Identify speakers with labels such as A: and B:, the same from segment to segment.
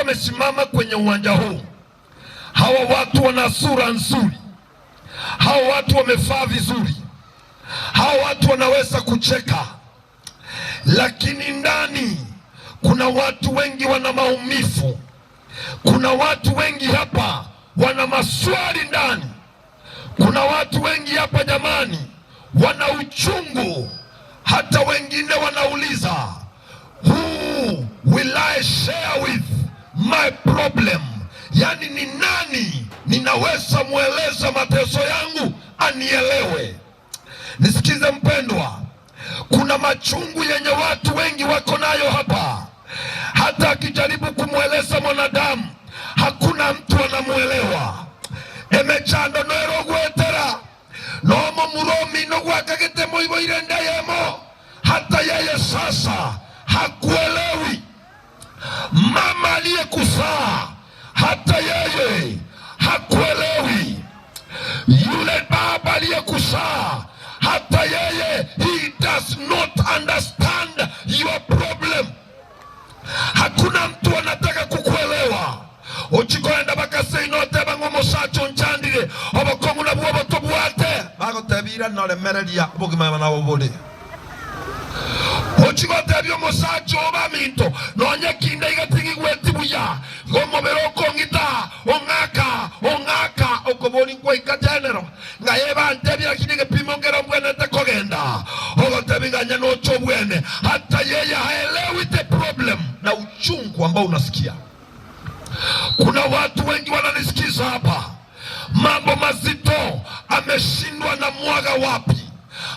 A: wamesimama kwenye uwanja huu, hawa watu wana sura nzuri, hawa watu wamevaa vizuri, hawa watu wanaweza kucheka, lakini ndani kuna watu wengi wana maumivu. Kuna watu wengi hapa wana maswali ndani. Kuna watu wengi hapa jamani, wana uchungu. Hata wengine wanauliza, "Who will I share with my problem?" Yani ni nani ninaweza mweleza mateso yangu anielewe? Nisikize mpendwa, kuna machungu yenye watu wengi wako nayo hapa. Hata akijaribu kumweleza mwanadamu, hakuna mtu anamwelewa. Emechando noerogwetera nomo muromi nogwakagete moiboire ndeyemo, hata yeye sasa hakuelewi. Mama aliyekuzaa hata yeye hakuelewi. Yule baba aliyekuzaa hata yeye, he does not understand your problem. Hakuna mtu anataka kukuelewa. Ochikoenda bakaseinote bang'omosacho nchandire obokongu nabwo botobwate bagotebira noremereria obogima nabo bore ochigotebia omosacha oba minto nonye kinde igatigigweti buya igo omobere okong'ita ong'aka ong'aka okobori nkwaika general ng'aye bantebia lakini egepimo ngero mbwenete kogenda ogotebi ng'anya nocho obwene. Hata yeye haelewi the problem na uchungu ambao unasikia. Kuna watu wengi wananisikiza hapa, mambo mazito ameshindwa na mwaga wapi,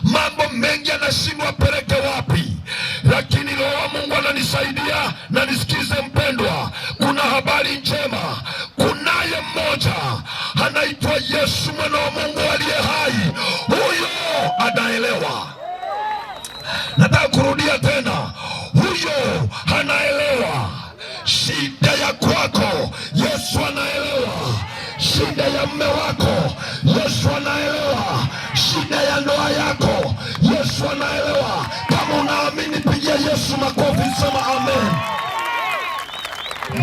A: mambo mengi anashindwa apeleke wapi, lakini Roho wa Mungu ananisaidia na nisikize mpendwa, kuna habari njema. Kunaye mmoja anaitwa Yesu mwana wa Mungu aliye hai, huyo anaelewa. Nataka kurudia tena, huyo anaelewa shida ya kwako, Yesu anaelewa shida ya mme wako, Yesu anaelewa shida ya ndoa yako, Yesu anaelewa. Kama unaamini, pigia Yesu makofi, sema amen.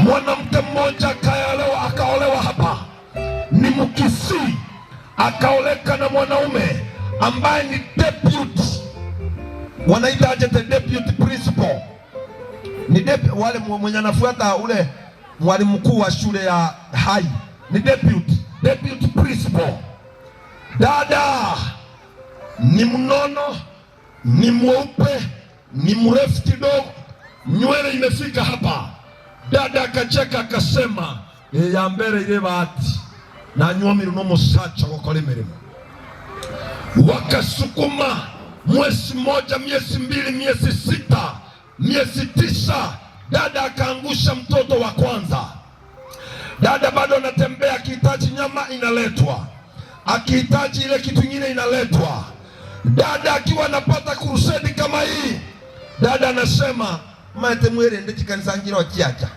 A: Mwanamke mmoja akaolewa, akaolewa hapa, ni Mkisii, akaoleka na mwanaume ambaye ni deputy, wanaita aje, the deputy principal ni deputy, wale mwenye anafuata ule mwalimu mkuu wa shule ya high ni deputy principal. Dada ni mnono, ni mweupe, ni mrefu kidogo, nywele imefika hapa. Dada akacheka akasema, "Ya mbere ile bahati nanywa no musacha gukora imirimo." Wakasukuma mwezi mmoja, miezi 2, miezi 6, miezi 9, dada akaangusha mtoto wa kwanza. Dada bado anatembea, akihitaji nyama inaletwa, akihitaji ile kitu ingine inaletwa. Dada akiwa anapata crusade kama hii, dada anasema, "Mate mwere ndi chikanisa ngiro chiacha,"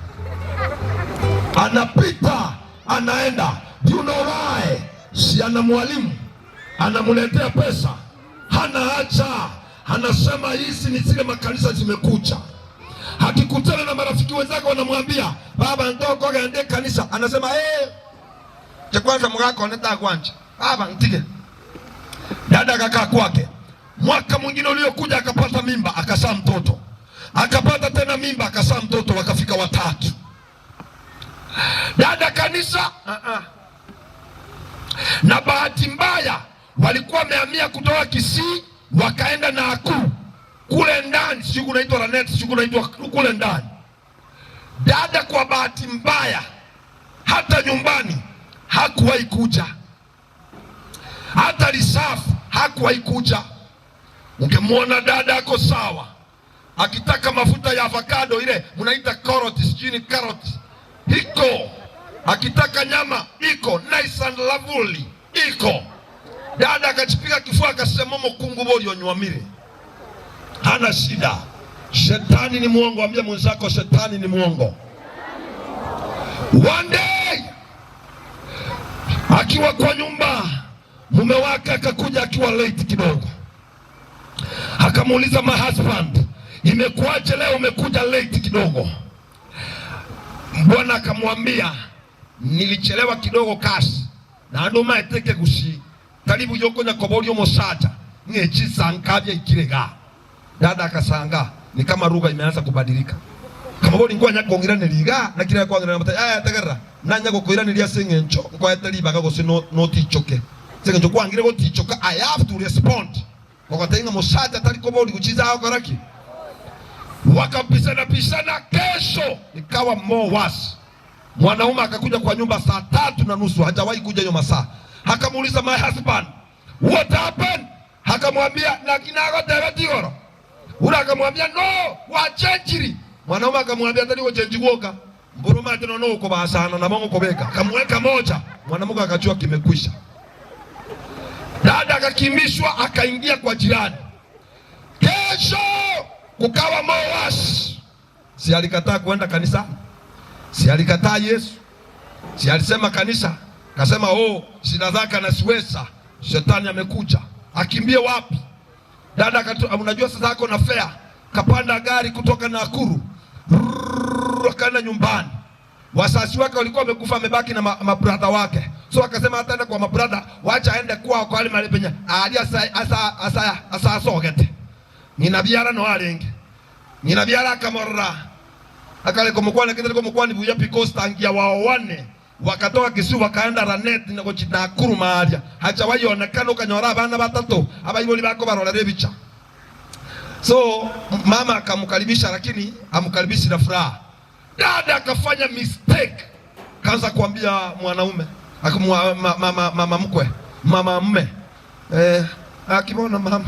A: anapita anaenda. Do you know why? Si ana mwalimu anamletea pesa, hana hacha, anasema hizi ni zile makanisa zimekucha. Akikutana na marafiki wenzake wanamwambia, "Baba ndoko gende kanisa," anasema, "Eh, cha kwanza mgako neta kwanja baba ntige." Dada akakaa kwake. Mwaka mwingine uliokuja akapata mimba akazaa mtoto, akapata tena mimba akazaa mtoto, wakafika watatu. Dada kanisa uh-uh. Na bahati mbaya walikuwa wamehamia kutoka Kisii wakaenda Nakuru kule ndani, sijui kunaitwa Lanet, sijui kunaitwa kule ndani. Dada kwa bahati mbaya hata nyumbani hakuwahi kuja, hata risafu hakuwahi kuja. Ungemwona dada ako sawa, akitaka mafuta ya avocado ile mnaita carrot, sijui ni carrot, iko. Akitaka nyama iko, nice and lovely iko. Dada akajipiga kifua akasema, "Mukungu boli onywamire," hana shida. Shetani ni mwongo, ambia mwenzako shetani ni mwongo. One day akiwa kwa nyumba, mume wake akakuja akiwa late kidogo, akamuuliza, "My husband, imekuwaje leo umekuja late kidogo?" Bwana akamwambia, nilichelewa kidogo kasi na andu maeteke gusi karibu yokonya koborio musacha ng'echisankabya ikirega. Dada akasanga ni kama lugha imeanza kubadilika, kama bori ngwanya kongiraniriga na kira kwangira mata aya tegerera nanya gukwiraniria sing'encho nkwaete ribaga gose no notichoke sing'encho kwangire gotichoka. I have to respond gogotenga musacha tari kobori guchiza koraki. Wakapishana pishana, kesho ikawa more worse. Mwanaume akakuja kwa nyumba 3:30, hajawahi kuja hiyo masaa. Akamuuliza, my husband, what happened? Akamwambia nakinago tigoro. Ura akamwambia, no, wachenjiri. Mwanaume akamwambia tani gochenji guoka mburuma ati no ukubasana na mongo kubeka. Akamweka moja, mwanamke akajua kimekwisha. Dada akakimbishwa akaingia kwa jirani. Kesho kukawa mowasi. Si alikataa kuenda kanisa? Si alikataa Yesu? Si alisema kanisa? Kasema oh, shida zake anasiweza. Shetani amekuja. Akimbie wapi? Dada unajua sasa ako na fare. Kapanda gari kutoka Nakuru. Akaenda nyumbani. Wasasi wake walikuwa wamekufa, amebaki na mabrother wake. So akasema hataenda kwa mabrother, wacha aende kwao kwa wale mahali penye ali asa asa asa asa asogete. Nina biara no arenge. Nina biara akamorora. Akale kumkwani kitale kumkwani buya because tangia wao wane wakatoka Kisii wakaenda Ranet na Nakuru maharia hajawahi onekana ukanyora abana batatu abaibori bako barorere bicha. So mama akamkaribisha, lakini amkaribishi na furaha. Dada akafanya mistake, kaanza kuambia mwanaume akamwa mama, mama mkwe mama mme akibona mama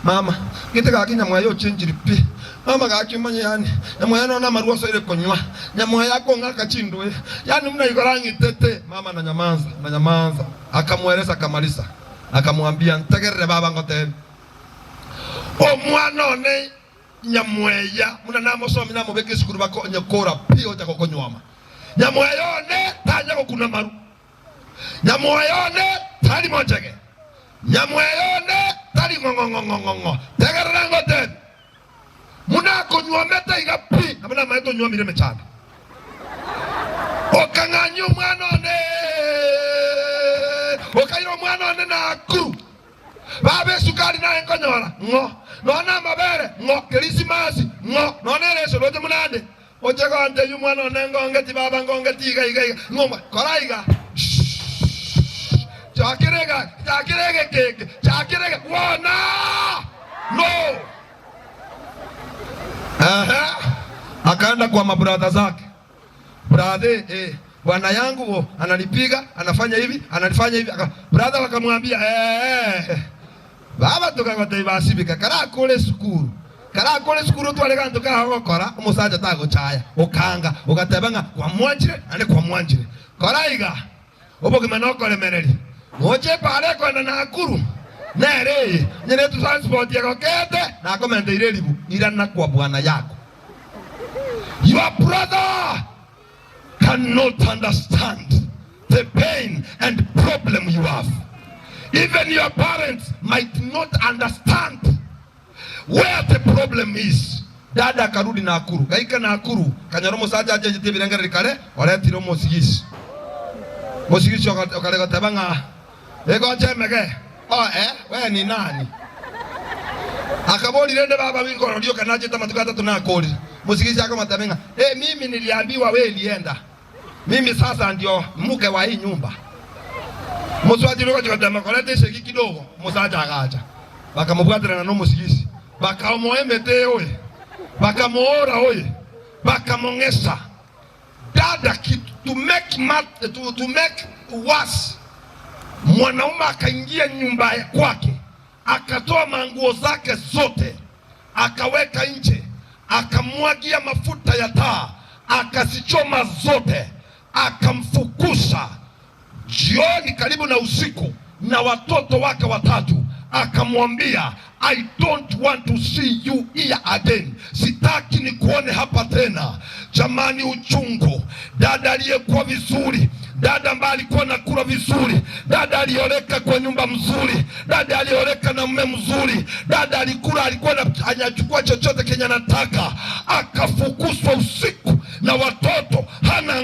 A: mama gite gaki nyamwayo chenjiri pi mama gakimanya yani nyamwayo nona maruo soire konywa nyamwayo akong'aka chindwe yani mna ikorangi tete. Mama na nyamanza na nyamanza, akamweleza akamaliza, akamwambia ntegerere baba ngote omwana one nyamweya muna namusomi namubeka esukuru bako nyakora pi ocha kokonywama nyamweya one tanya gokuna maru nyamweya one tari mochege nyamweya one tari ng'ong'ong'ong'ong'o tegerera ngote munakonywomete iga pi nabona maete onywomire mechando okang'anya omwana one okaira omwana one Nakuru baba esukari naye nkonyora ng'o nona amabere ng'o Krismasi ng'o nona ereso roche munande oche gonte yu mwana one ngongeti baba ngongeti iga iga iga ng'o kora iga chakirega chakirege keke chakirege wona no. Aha, akaenda kwa mabrother zake. Brother, bwana yangu ananipiga, anafanya hivi, ananifanya hivi. Brother wakamwambia, baba tukagote ibasibika karakole sukuru. Karakole sukuru twale kantu kahogokora, umusaja tagochaya, ukanga, ugatebanga kwa mwanjire, ane kwa mwanjire. Koraiga. Obogima nokoremereri. Moche pare kwenda Nakuru. Nere, nyere tu transport yakokete na komende ireribu irana kwa bwana yako. Your brother cannot understand the pain and problem you have. Even your parents might not understand where the problem is. Dada akarudi Nakuru. Gaika Nakuru, kanyoro musaja aje jite birengere kare, oretire musigisi. Musigisi okarega tabanga. Ego chemege. Oh wewe ni nani? Akabori rende baba wingoro rio kana jita matuka tatu na kori. Musigisi akamatabenga. Mimi niliambiwa wewe lienda. Mimi sasa ndio mke wa hii nyumba. Muswaji roko jikatema kolete sheki kidogo. Musaja akaja. Bakamubwatira na musigisi. Bakamoemete oye. Bakamuora oye. Bakamongesa. Dada to make to make worse. Mwanaume akaingia nyumba kwake, akatoa manguo zake zote, akaweka nje, akamwagia mafuta ya taa, akasichoma zote, akamfukusa jioni karibu na usiku na watoto wake watatu, akamwambia I don't want to see you here again. Sitaki nikuone hapa tena. Jamani, uchungu. Dada aliyekuwa vizuri, dada ambaye alikuwa nakula vizuri, dada alioleka kwa nyumba mzuri, dada alioleka na mume mzuri, dada alikula, alikuwa anachukua chochote kenye anataka, akafukuzwa usiku na watoto, hana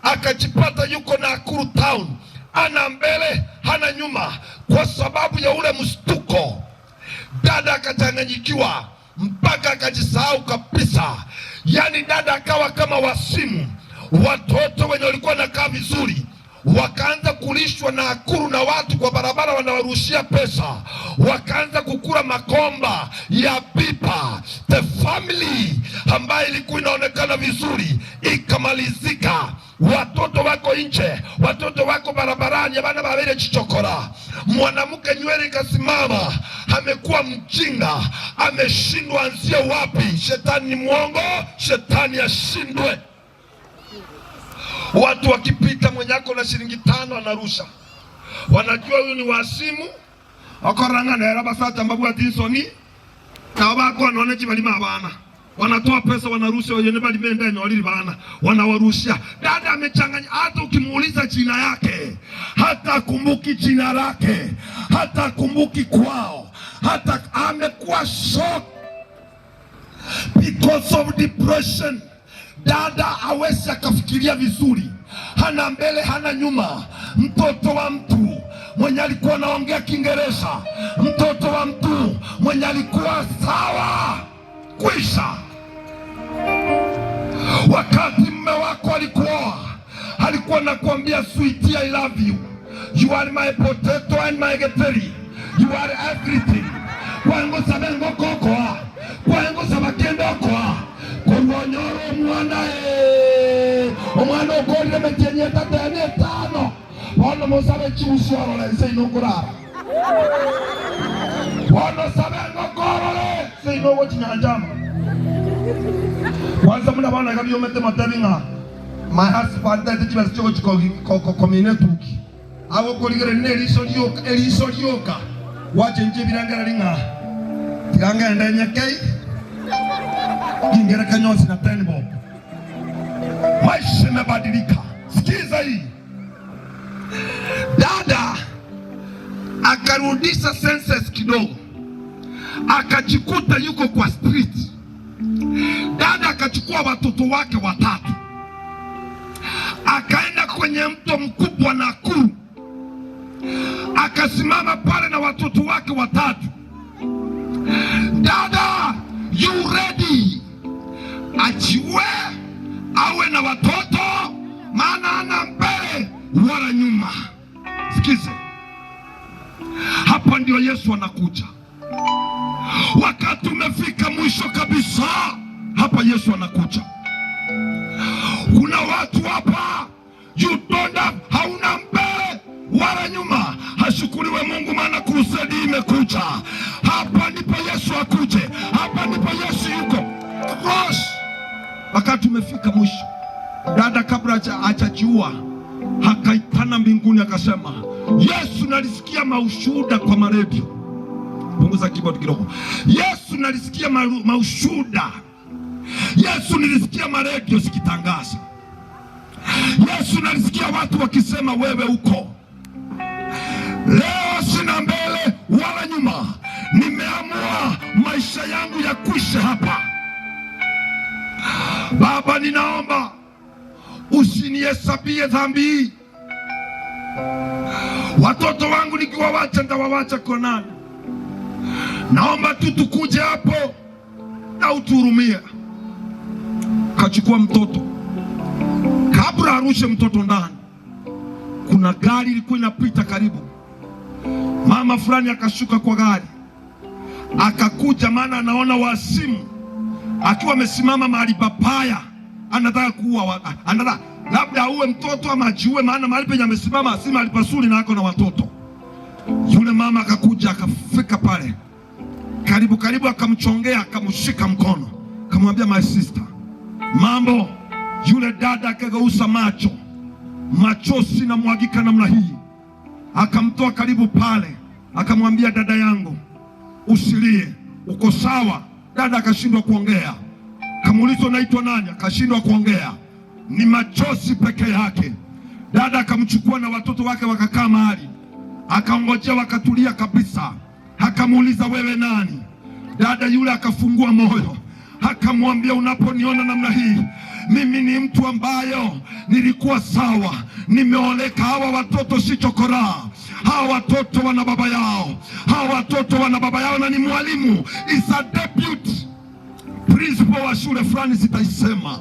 A: Akajipata yuko Nakuru town, ana mbele hana nyuma, kwa sababu ya ule mshtuko. Dada akachanganyikiwa mpaka akajisahau kabisa. Yaani dada akawa kama wazimu. Watoto wenye walikuwa nakaa vizuri wakaanza kulishwa na Nakuru na watu kwa barabara wanawarushia pesa, wakaanza kukula makomba ya pipa. The family ambayo ilikuwa inaonekana vizuri ikamalizika. Watoto wako nje, watoto wako barabarani, abana babere chichokora. Mwanamke nywele ikasimama, amekuwa mjinga, ameshindwa anzie wapi? Shetani ni mwongo, shetani ashindwe. Watu wakipita mwenyako na shilingi 5 anarusha, wanajua huyu ni wasimu akorang'anera basacha mbabwati nsoni nabo bakwanone chibalima abana wanatoa pesa wanarusha, wenye balimenda enolili bana wanawarusha. Dada amechanganya, hata ukimuuliza jina yake hata kumbuki jina lake, hata kumbuki kwao, hata amekuwa shock because of depression. Dada hawezi akafikiria vizuri, hana mbele hana nyuma. Mtoto wa mtu mwenye alikuwa anaongea Kiingereza, mtoto wa mtu mwenye alikuwa sawa, kwisha. Wakati mme wako alikuoa, alikuwa anakuambia sweetie, I love you, you are my potato and my getheri, you are everything. Kwangu sabe ngokokoa kwangu sabakendokoa kurwonyoro omwana omwana okorire metienyi etatu ene etano bono mosabe chibusi orore nse ino okorara bono sabe ngokorore nse ino ogochinyanjama kwanza muna bana gabiomete matebi ng'a my husband tate chibesa chigochikomine tuki agokorigereria na eriso rioka eriso rioka wachenchia ebirangera ring'a tigangenda enyekei kingereka nyonsi na 10 bob. Maisha imebadilika. Sikiza hii, dada akarudisha senses kidogo, akajikuta yuko kwa street. Dada akachukua watoto wake watatu, akaenda kwenye mto mkubwa Nakuru, akasimama pale na watoto wake watatu. Dada, you ready? Achiwe awe na watoto, maana ana mbele wala nyuma. Sikize, hapa ndio Yesu anakuja. Wakati umefika mwisho kabisa, hapa Yesu anakuja. Kuna watu hapa you don't have, hauna mbele wala nyuma. Hashukuriwe Mungu, maana crusade imekuja. Hapa ndipo Yesu akuje, hapa ndipo Yesu yuko cross. Wakati umefika mwisho, dada kabla hajajiua akaitana mbinguni akasema, Yesu, nalisikia maushuhuda kwa maredio. Punguza keyboard kidogo. Yesu, nalisikia maushuhuda. Yesu, nilisikia maredio zikitangaza. Yesu, nalisikia watu wakisema wewe uko. Leo sina mbele wala nyuma, nimeamua maisha yangu yakwishe hapa. Baba, ninaomba usinihesabie dhambi hii. Watoto wangu nikiwawacha nitawawacha kwa nani? Naomba tu tukuje hapo na utuhurumie. Kachukua mtoto, kabla arushe mtoto ndani, kuna gari ilikuwa inapita karibu. Mama fulani akashuka kwa gari akakuja, maana anaona wazimu akiwa amesimama mahali papaya, anataka kuua, anataka labda auwe mtoto ama ajiue, maana mahali penye amesimama si mahali pazuri na ako na watoto. Yule mama akakuja akafika pale karibu karibu, akamchongea, akamshika mkono, akamwambia my sister, mambo. Yule dada akageuza macho, machozi na mwagika namna hii, akamtoa karibu pale, akamwambia dada yangu, usilie, uko sawa. Dada akashindwa kuongea, kamuuliza unaitwa nani? Akashindwa kuongea, ni machozi peke yake. Dada akamchukua na watoto wake wakakaa mahali, akaongojea, wakatulia kabisa. Akamuuliza wewe nani? Dada yule akafungua moyo, akamwambia unaponiona namna hii, Mimi ni mtu ambayo nilikuwa sawa, nimeoleka. Hawa watoto si chokoraa, hawa watoto wana baba yao, hawa watoto wana baba yao na ni mwalimu, is a deputy principal wa shule fulani, sitaisema.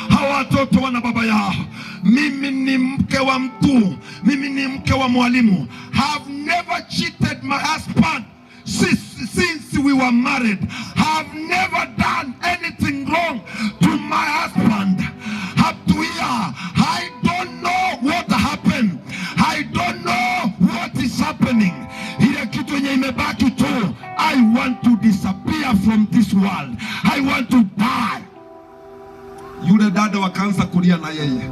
A: Hawa watoto wana baba yao. Mimi ni mke wa mtu, mimi ni mke wa mwalimu. Have never cheated my husband since we were married. Have never done anything wrong to my husband. Up to here, I don't know what happened. I don't know what is happening. Ile kitu yenye imebaki tu, I want to disappear from this world. I want to die. Yule dada wakaanza kulia na yeye,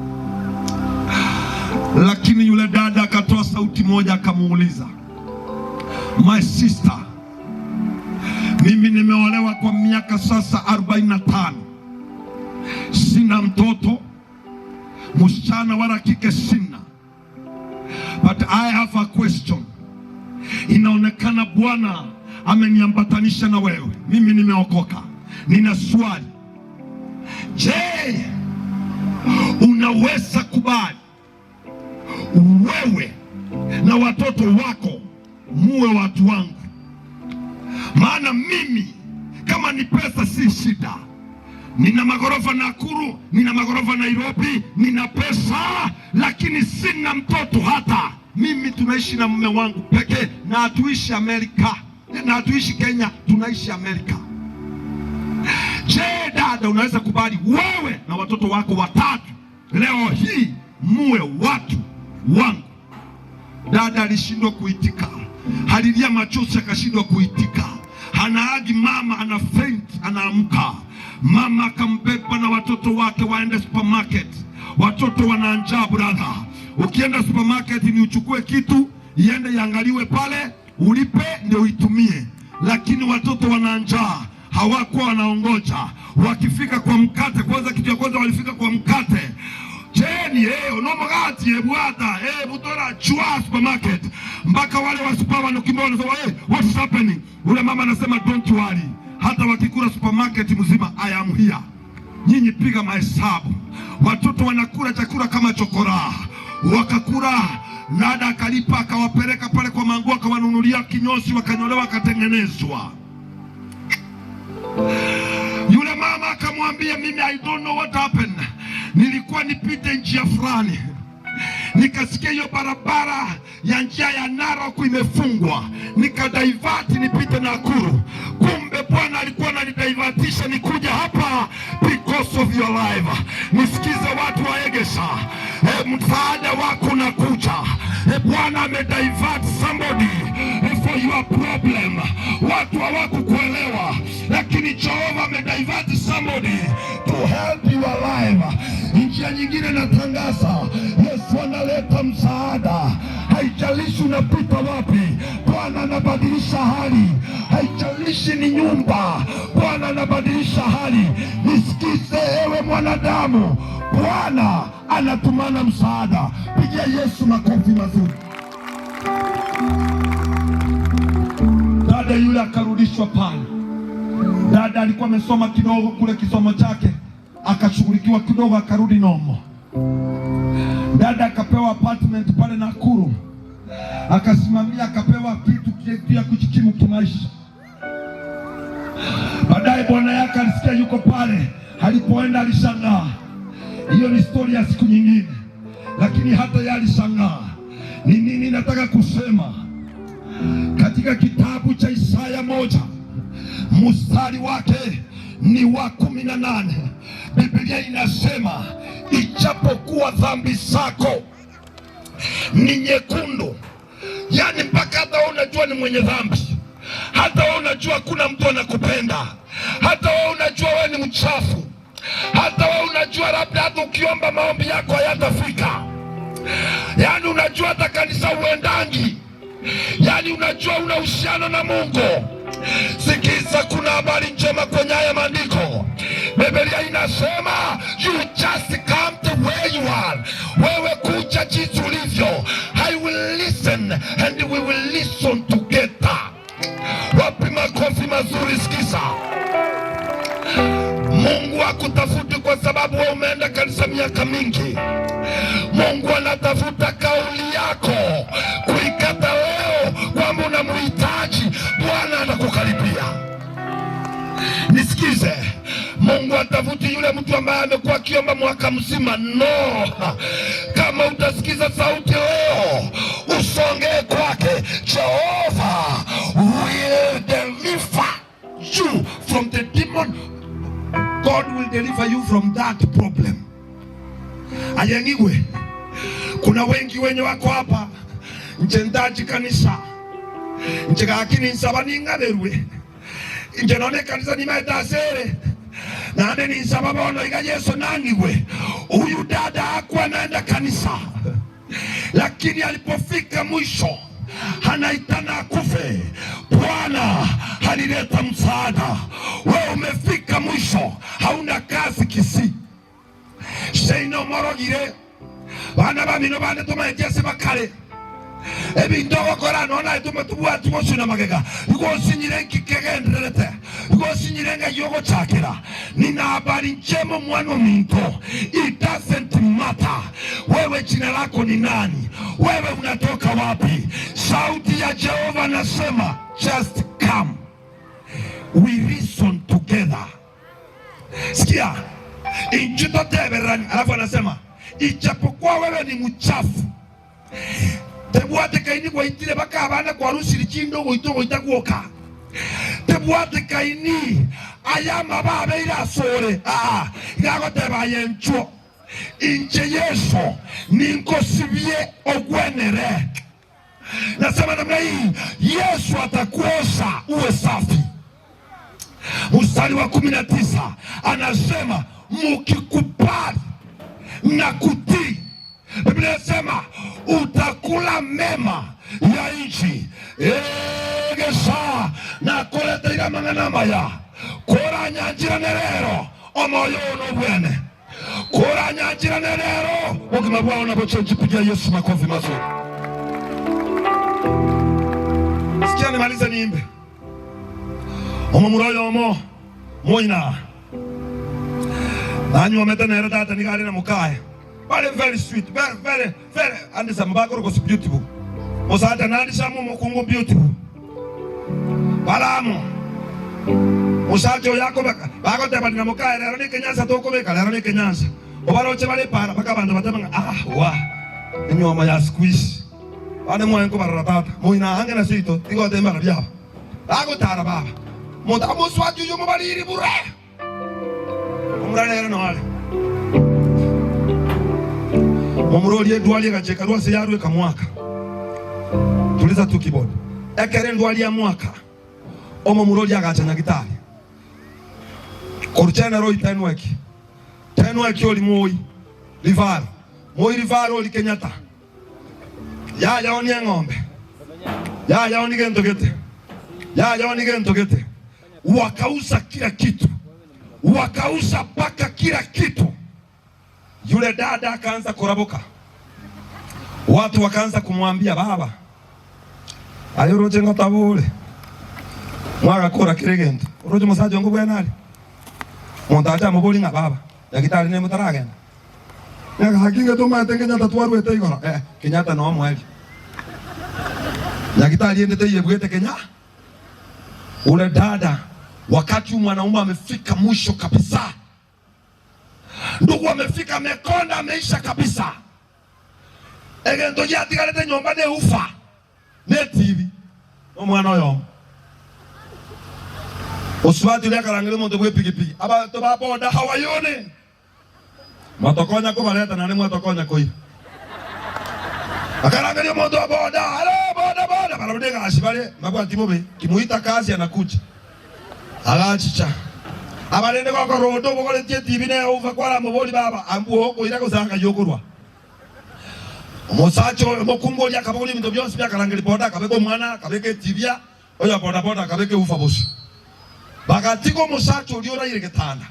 A: lakini yule dada akatoa sauti moja akamuuliza, "My sister, mimi nimeolewa kwa miaka sasa 45, sina mtoto msichana wala kike sina, but I have a question. Inaonekana Bwana ameniambatanisha na wewe, mimi nimeokoka. Nina swali, je, unaweza kubali wewe na watoto wako muwe watu wangu? Maana mimi kama ni pesa si shida, nina magorofa Nakuru, nina magorofa Nairobi, nina pesa, lakini sina mtoto hata. Mimi tunaishi na mume wangu pekee, na hatuishi Amerika na hatuishi Kenya, tunaishi Amerika. Je, dada, unaweza kubali wewe na watoto wako watatu leo hii muwe watu wangu? Dada alishindwa kuitika, alilia machozi akashindwa kuitika. Anaagi mama, ana faint, anaamka. Mama akambeba na watoto wake waende supermarket. Watoto wana njaa brother. Ukienda supermarket ni uchukue kitu iende iangaliwe pale, ulipe ndio uitumie, lakini watoto wana njaa, hawakuwa wanaongoja. Wakifika kwa mkate kwanza, kitu ya kwanza walifika kwa mkate cheni onomogati bwata butora chua supermarket mpaka wale wa super wanakimbia wanasema, "Hey, what is happening?" Ule mama anasema, "Don't worry, hata wakikula supermarket mzima, I am here. Nyinyi piga mahesabu." Watoto wanakula chakula kama chokora, wakakula. Dada akalipa akawapeleka pale kwa manguo, akawanunulia kinyozi, wakanyolewa, akatengenezwa. Yule mama akamwambia, "Mimi I don't know what happened. Nilikuwa nipite njia fulani, nikasikia hiyo barabara ya njia ya Narok imefungwa, nikadivert nipite Nakuru. Kumbe Bwana alikuwa ananidivertisha nikuja hapa because of your life." Nisikize watu wa Egesa, msaada wako unakuja. Bwana amedivert somebody for your problem. Watu hawakukuelewa, lakini Jehova amedivert somebody to help your life. Njia nyingine natangaza, Yesu analeta msaada. Haijalishi unapita wapi, Bwana anabadilisha hali. Haijalishi ni nyumba, Bwana anabadilisha hali. Nisikize ewe mwanadamu, Bwana anatumana msaada. Pigia Yesu makofi mazuri. Dada yule akarudishwa pale. Dada alikuwa amesoma kidogo kule kisomo chake, akashughulikiwa kidogo, akarudi normal. Dada akapewa apartment pale Nakuru, akasimamia, akapewa kitu ya kujikimu kimaisha. Baadaye bwana yake alisikia yuko pale, alipoenda alishangaa. Hiyo ni stori ya siku nyingine, lakini hata yeye alishangaa. Ni nini nataka kusema? Katika kitabu cha Isaya 1 mstari wake ni wa 18, Biblia inasema ijapokuwa dhambi zako ni nyekundu, yani mpaka hata wewe unajua ni mwenye dhambi, hata wewe unajua kuna mtu anakupenda, hata wewe unajua wewe ni mchafu, hata wewe unajua labda hata ukiomba maombi yako hayatafika, yani unajua hata kanisa uendangi, yani unajua una uhusiano na Mungu. Sikiza, kuna habari njema kwenye haya maandiko. Biblia inasema you just come to where you are. Wewe kuja jinsi ulivyo. I will listen and we will listen together. Wapi makofi mazuri? Sikiza, Mungu hakutafuti kwa sababu wewe umeenda mingi. Mungu anatafuta kauli yako kuikata leo kwamba unamuhitaji Bwana, anakukaribia. Nisikize, Mungu atafuti yule mtu ambaye amekuwa akiomba mwaka mzima. No, kama utasikiza sauti leo usongee kwake, Jehova will deliver you from the demon. God will deliver you from that problem. Ayengiwe, kuna wengi wenye wako hapa nchendaji kanisa nchigakini nsaba ning'aberwe nje none kanisa nimaetasere nane ninsaba bono iga Yesu nang'iwe. Huyu dada hakuwa anaenda kanisa, lakini alipofika mwisho anaitana akufe. Bwana alileta msaada. Wewe umefika mwisho, hauna kazi Kisii seino morogire bana bamino bande tumaetiase bakale ebinto ogokora nona tume tubwati gocuna magega igosinyire nkikegendererete igosinyire ngai ogochakera. Nina habari njema mwana ominto, it doesn't matter wewe jina lako ni nani, wewe unatoka wapi. Sauti ya Jehova nasema just come, we reason together. Sikia inchitoteberani, alafu anasema ijapokuwa wewe ni mchafu tebwate kaini gwaitire baka abana kwarusiri chindo goito goita gwoka tebwate kaini ayama babeire asore aa igagoteba ayenchwo inche Yesu ninkosibie ogwenere. Nasema namna hii, Yesu atakuosha uwe safi. Mstari wa 19 anasema mukikubali na kutii, Biblia inasema utakula mema ya nchi. Egesa nakoleteire mang'ana maya koranyanjirane rero omoyo ono bwene koranyanjirane rero obogima bwao nabo chenji. Pigia Yesu makofi mazuri. Sikia nimalize niimbe omo muroyo omo moina nanyuomete nere tata nigari na mukae very very sweet, very very very andisa mbakoro ko beautiful musata nandisa mu mukungu beautiful balamu musacho yako bagoteba na mukae rero ni kenyansa tukubika rero ni kenyansa obaroche bari para paka bantu batema ah wa enyoma ya squeeze bane mwenko barara tata moina hange na sito tingotemba na byaba bagotara baba muntu amuswati uyu mubariri bure omurarero noale omurori endwali egacheka rwase yarweka mwaka tuliza tu keyboard ekere ndwali ya mwaka omo murori agacha nyagitari koruchena roi tenweki tenweki oli moi rivar moi rivar oli Kenyatta ya yaoni ng'ombe ya yaoni gento gete ya yaoni gento gete wakauza kila kitu, wakauza mpaka kila kitu. Yule dada akaanza kurabuka, watu wakaanza kumwambia baba ayo roche ngotabule mwagakora kire gento uroche musaja wangu bwenali muntu acha mubuli ng'a baba daktari ne mutaragenda nyagahakinge tumate Kenyatta twarwete igoro Kenyatta no mweri daktari endete yebwete Kenya. Ule dada wakati mwanaume amefika mwisho kabisa, ndugu amefika amekonda ameisha kabisa, egento gyatigarete nyomba ne ufa ne TV omwana oyo usubati uria akarangire omonto bwa epigipigi abanto ba boda hawayone mwatokonya kobareta nari mwatokonya koira akarangeria omonto wa boda halo boda boda barabudi gasi bare mabwati bobe kimuita kazi anakuja agachicha abarende gokorondo bogoretie TV ne ufa kwara mobori baba ambuo koira gosanga yokorwa omosacha oyo mokungu oria akabogori ebinto bionsi biakarangeri boda akabeka omwana akabeka etibia oyo boda boda akabeka eufa bosi bagatiga omosacha oria oraire getanda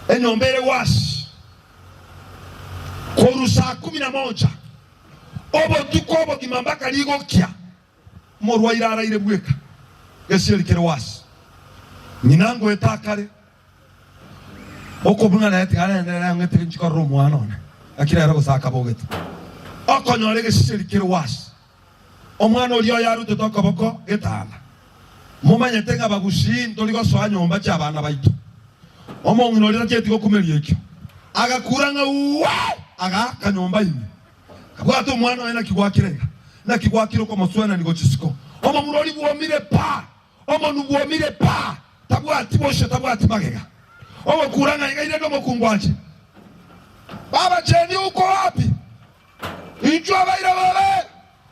A: enyomba ere wasi koru saa 11 obotuko obogima mpaka rigokia morwaire araire bweka gesieri kere wasi nyina ngoetakare Okobuna naye tiga arenderere ng'ete nchi korora omwana one. Naki rero gose akabogete. Okonyora egesiseri kere wasi. Omwana oria oyo arutete okoboko getanda. Momanyete ng'a bagusii ntori gosoa nyomba chi'abana baito. Omong'ina oria tachieti gokumeria ekio. Agakura ng'a uwee! Agaaka nyomba ime. Akabwata omwana oye naki gwakire iga? Naki gwakire okomoswenani gochia isiko? Omomura oria bwomire pa! Omonwa bwomire pa! Tabwati bosio, tabwati magega. Ogokura ng'a iga irende omokungu ache. Baba Jeni uko wapi? Inchuo abaira babe!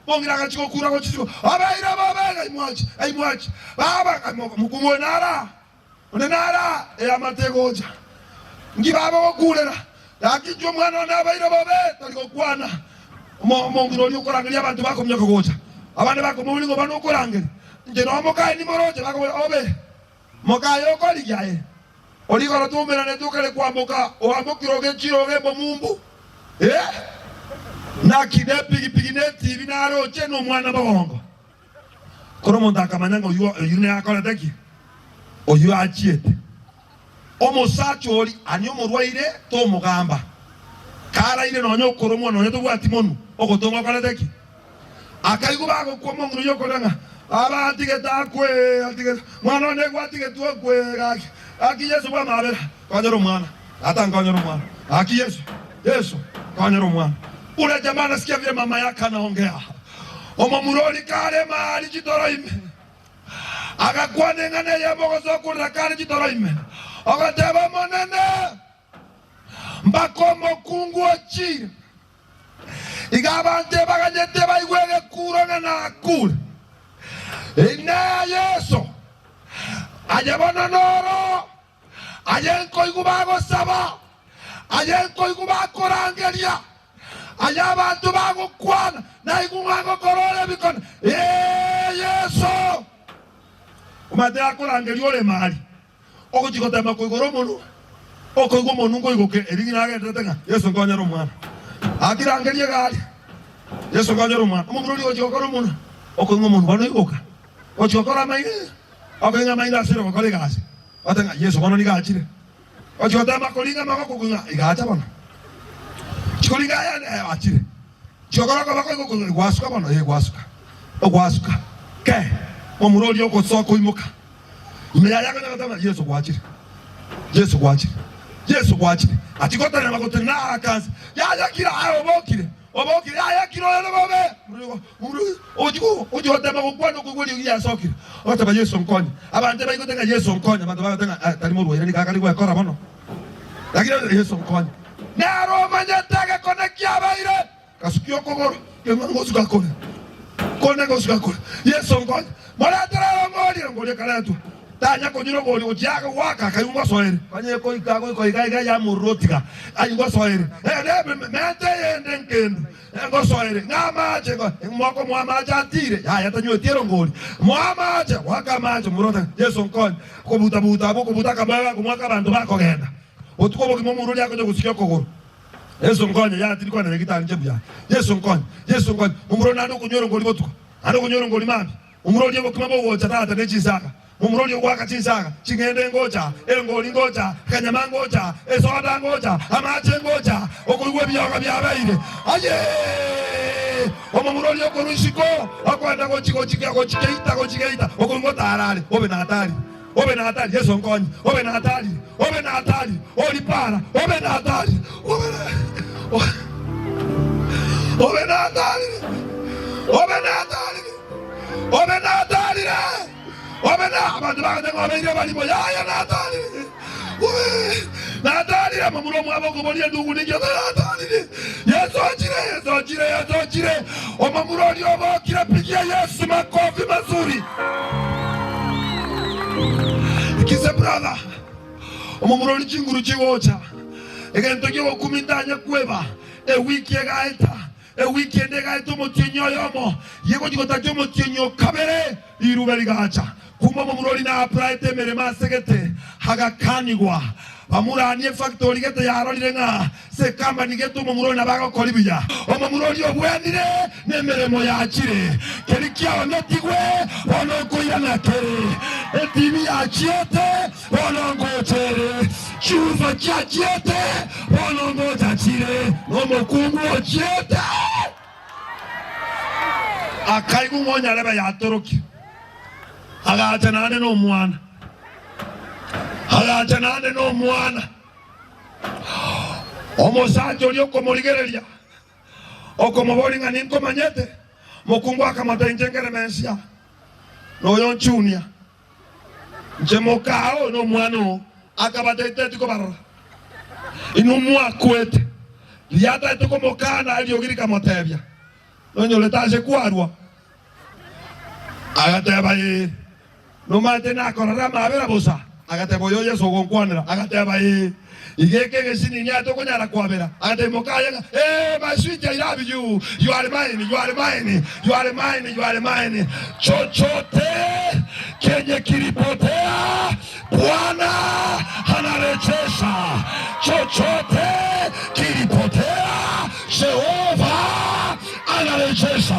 A: Omong'ina agachia gokura gochia isiko, Abaira babe! Ng'ai mwachi? Ng'ai mwachi? Baba, mokungu oyo nare aa, onde nare aa, eamate egocha. Nki baba ogokurera? Gaki inchuo omwana one abaira babe! Tari gokwana. Omong'ina oria okorangeria abanto bakominyoka gocha. Abande bakomoboria ng'a obana okorangeria. Inche nomokaye nimoroche, bakoboria, Obe mokaye okorigia aye. Oria igoro twaumeranete okare kwamboka, oambokire ogechire ogemba omumbu, ee, naki nepigipigi netibi naroche nomwana bogongo. Kora omonto akamanya ng'a oyio oyio nakorete ki? Oyio achiete. Omosacha oria ani omorwaire tomogamba, karaire nonya okoromwa nonya tobwati monwe, ogotonga okorete ki? Akaigwa bagokwa omong'ina oyio okorera ng'a, Baba atigete akwe, atigete, mwana one gwatigetwe akwe, gaki, gaki Yeso bw'amabera, konyera omwana, tata nkonyera omwana, gaki Yeso, Yeso, konyera omwana. Ule jamaa nasikia vile mama yake anaongea, omomura oria kare maari chitoro ime, agakwana eng'ana eyemo gose okorera kare chitoro ime, ogoteba, Omonene, mpaka omokungu ochire. Iga abanto ebaganyete baigwe egekuro ng'a nakure. Inee! Yeso, aye bono noro, aye nkoigwa bagosaba, aye nkoigwa bakorangeria, aye abanto bagokwana, naigwe ng'a ngokora ore ebikone. Ee, Yeso! Omanyete akorangeria ore mari, Ogochia gotema koigora omonwa, okoigwa omonwa nkoigoke, erio ng'ina agenderete ng'a, Yeso nkonyere omwana. Akirangeria egari, Yeso nkonyere omwana. Omomura oria ogochia gokora omonwa, okoigwa omonwa bono oigoka. Ogochia gokora amaino, okoigwa amaino asire gokora egasi, ogoteba ng'a Yeso bono nigo achire. Ogochia gotema koringa amagoko okoigwa ng'a iga acha bono. Ochia koringa ayande, eh, achire. Ochia gokora okoboko igo okoigwa ng'a gwasuka bono, eh, gwasuka, ogwasuka. Ke, omomura oria ogosoa koimoka. Ime yaye akanya goteba, Yeso gwachire, Yeso gwachire, Yeso gwachire. Achia gotenena gotenena akanse, Yaya kira, aye obokire, obokire, yaya kira oyo bobe. Ochia gotema gokwana okoigwa eriogi yasokire, ogoteba, Yeso nkonye. Abanto baigwete ng'a Yeso nkonye, abanto bagoteba ng'a tari morwaire nigo akare gwekora bono. Lakini Yeso nkonye. Nere omanyete egekone kiabeire. Gasukia okogoro, keng'wana gosuka kore, kone gosuka kore. Yeso nkonya, moretere erongori, erongori ekaretwa. Tanya konywa erongori gochia ake goaka, akaigwa ngosoere. Onye ekoika goika iga iga yamorora otiga, aye ngosoere. Mente eyende nkendu, ngosoere. Ng'a amache, mokomoa amache atire, yaya tanyweti erongori. Moa amache, goaka amache, omorora otiga. Yeso nkonya, okobuta buta abwo, okobuta akamoyo gakomoaka abanto bakogenda. Botuko obogima omorwori akonya gosukia okogoro. Yeso nkonye, yaya tindi kwana nyagetari inche buya. Yeso nkonye, Yeso nkonye. Momura naende okonywa erongori botuko, naende okonywa erongori mambia. Momura oria obokima bogocha tata ne chinsaga. Momura oria ogoaka chinsaga, ching'ende ngocha, erongori ngocha, akanyama ngocha, esoda ngocha, amache ngocha, okoigwa ebiogo biabeire. Ayee! Omomura oria okorwa isiko, okoenda gochi gochi gochi geita gochi geita, okoigwa otarare, obe natari. Obe natari, Yeso nkonye, obe natari, obe natari, oripara, obe natari, obe obe natari, obe natari, obe natarire, obe na abanto bagoteba ng'a obeire abarimo, yaya natarire, obe natarire, momura omwabo okoboria endugu ninki obe natarire, Yeso ochire, Yeso ochire, Yeso ochire, omomura oria obokire, pigia Yesu makofi mazuri. Ikise brother, omomura oria chinguru chigocha, egento ki'ogokumia ntanye kweba, ewiki egaeta, ewiki ende egaeta omotienyi oyomo, yegochia gotacha omotienyi o kabere, riruba rigacha. Kuma omomura oria na-applyete emeremo ase gete, agakanigwa. Bamuranie efactory gete yarorire ng'a ase ecompany gete omomura oyo nabo agokori buya. Omomura oria obwenire nemeremo yachire. Keria kiaonetigwe bono okoirana kere. Etibi yachiete bono ngocha ere. Chiuso chiachiete bono ngochachire nomokungu ochiete. Akaigwa ng'a onyarebe yatorokia, agacha naende nomwana, agacha naende nomwana. Omosacha oria okomorigereria, okomoboria ng'a ninkomanyete, omokungu akamotebia, Inche nkeremensia, noyo nchunia. Inche mokao na omwana oo akabatebia, Tikobarora, inwe mwakwete. Riria atagete komokana, eriogi rikamotebia, Nonyorete ase kwarwa? Agateba, Ee. Nomanyete nakorora amabera bosa? Agateba, Oyo Yeso ogonkwanera. Agateba, Ee. Iga eke egesinini ate okonyara kwabera? Agatebia mokaye ng'a, Ee, my sweet, I love you, you are mine, you are mine, you are mine, you are mine. Chochote kenye kilipotea Bwana anarejesha, chochote kilipotea Jehova anarejesha.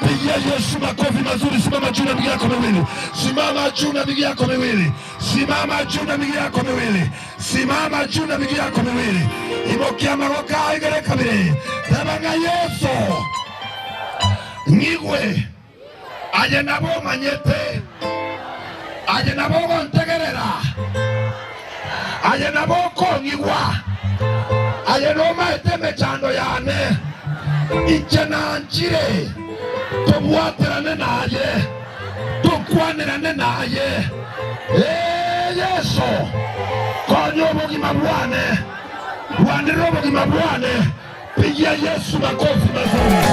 A: Pigia Yesu makofi mazuri. Simama juu na miguu yako miwili, simama juu na miguu yako miwili, simama juu na miguu yako miwili, simama juu na miguu yako miwili. Imokia amaboko aye igere kabere, teba ng'a Yeso ng'igwe. Aye nabo omanyete, aye nabo ogontegerera, aye nabo okong'igwa, aye nomaete emechando yane. Inche nanchire tobwaterane naye, tokwanerane naye. Ee Yeso, konya obogima bwane, rwanderera obogima bwane, pigia Yesu makofi mazuri.